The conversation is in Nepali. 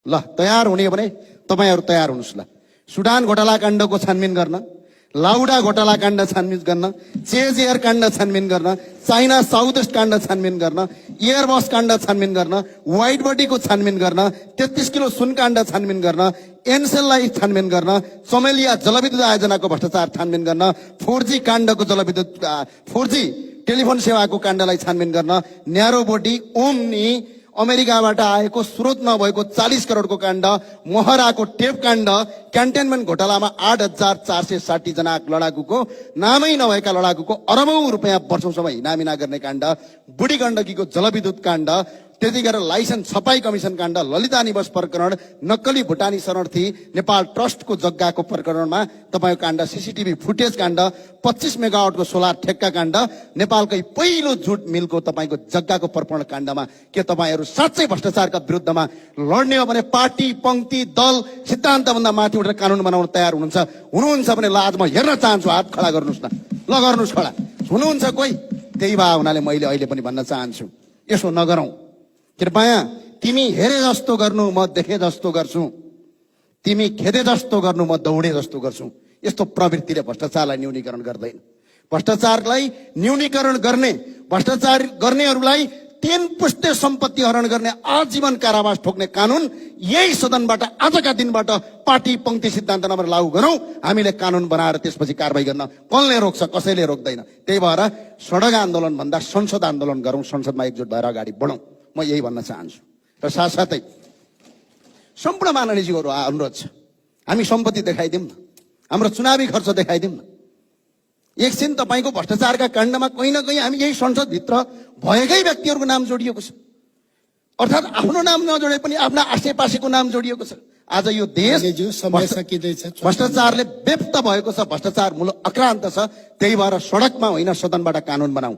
ल तयार हुने हो भने तपाईहरु तयार हुनुस्। ल सुडान घोटाला काण्डको छानबिन गर्न, लाउडा घोटाला काण्ड छानबिन गर्न, चेज एयर काण्ड छानबिन गर्न, चाइना साउथ वेस्ट काण्ड छानबिन गर्न, एयरबस काण्ड छानबिन गर्न, व्हाइट बडीको छानबिन गर्न, 33 किलो सुन काण्ड छानबिन गर्न, एनसेललाई छानबिन गर्न, चमेलिया जलविद्युत आयोजनाको भ्रष्टाचार छानबिन गर्न, 4G काण्डको जलविद्युत 4G टेलिफोन सेवाको काण्डलाई छानबिन गर्न, न्यारो बोडी ओम्नी अमेरिकाबाट आएको स्रोत नभएको 40 करोडको काण्ड, मोहराको टेप काण्ड, क्यान्टोनमेन्ट घोटालामा 8,460 जना लडाकुको नामै नभएका लडाकुको अरबौं रुपैयाँ वर्षौंसम्म हिनामिना गर्ने काण्ड, बुढी गण्डकीको जलविद्युत काण्ड, त्यतिखेर लाइसेन्स छपाई कमिसन काण्ड, ललिता निवास प्रकरण, नक्कली भुटानी शरणार्थी नेपाल ट्रस्टको जग्गाको प्रकरणमा तपाईको काण्ड, सीसीटीभी फुटेज काण्ड, 25 मेगावाटको सोलर ठेक्का काण्ड, नेपालकै पहिलो जुट मिलको तपाईको जग्गाको प्रकरण काण्डमा के तपाईहरु साच्चै भ्रष्टाचारका विरुद्धमा लड्ने हो भने पार्टी पंक्ति दल सिद्धान्त भन्दा माथि उठेर कानून बनाउन तयार हुनुहुन्छ भने ल आज म हेर्न चाहन्छु, हात खडा गर्नुस् न, ल गर्नुस् खडा। हुनुहुन्छ कोही? त्यही भए हुनाले मैले अहिले पनि भन्न चाहन्छु, यसो नगरौं। कृपया तिमी हेरे जस्तो गर्नु म देखे जस्तो गर्छु, तिमी खेदे जस्तो गर्नु म दौडे जस्तो गर्छु। यस्तो प्रवृत्तिले भ्रष्टाचारलाई न्यूनीकरण गर्दैन। भ्रष्टाचारलाई न्यूनीकरण गर्ने, भ्रष्टाचार गर्नेहरूलाई 3 पुस्ते सम्पत्ति हरण गर्ने आजीवन कारावास ठोक्ने कानून यही सदनबाट आजका दिनबाट पार्टी पंक्ति सिद्धान्त नभएर लागू गरौं। हामीले कानून बनाएर त्यसपछि कारबाही गर्न कसले रोक्छ? कसैले रोक्दैन। त्यही भएर सडक आन्दोलन भन्दा संसद आन्दोलन गरौं, संसदमा एकजुट भएर अगाडि बढौं, म यही भन्न चाहन्छु। र साथसाथै सम्पूर्ण माननीयजीहरु अनुरोध छ, हामी सम्पत्ति देखाइदिउँ न, हाम्रो चुनावी खर्च देखाइदिउँ न। एकछिन तपाईको भ्रष्टाचारका काण्डमा कहीं न कहीं हामी यही संसद भित्र भएकै व्यक्तिहरुको नाम जोडिएको छ, अर्थात आफ्नो नाम नजोडे पनि आफ्ना आसेपासेको नाम जोडिएको छ। आज यो देश भ्रष्टाचारले व्यक्त भएको छ, भ्रष्टाचार मूल आक्रान्त छ। त्यही भएर सडकमा होइन सदनबाट कानून बनाऊ।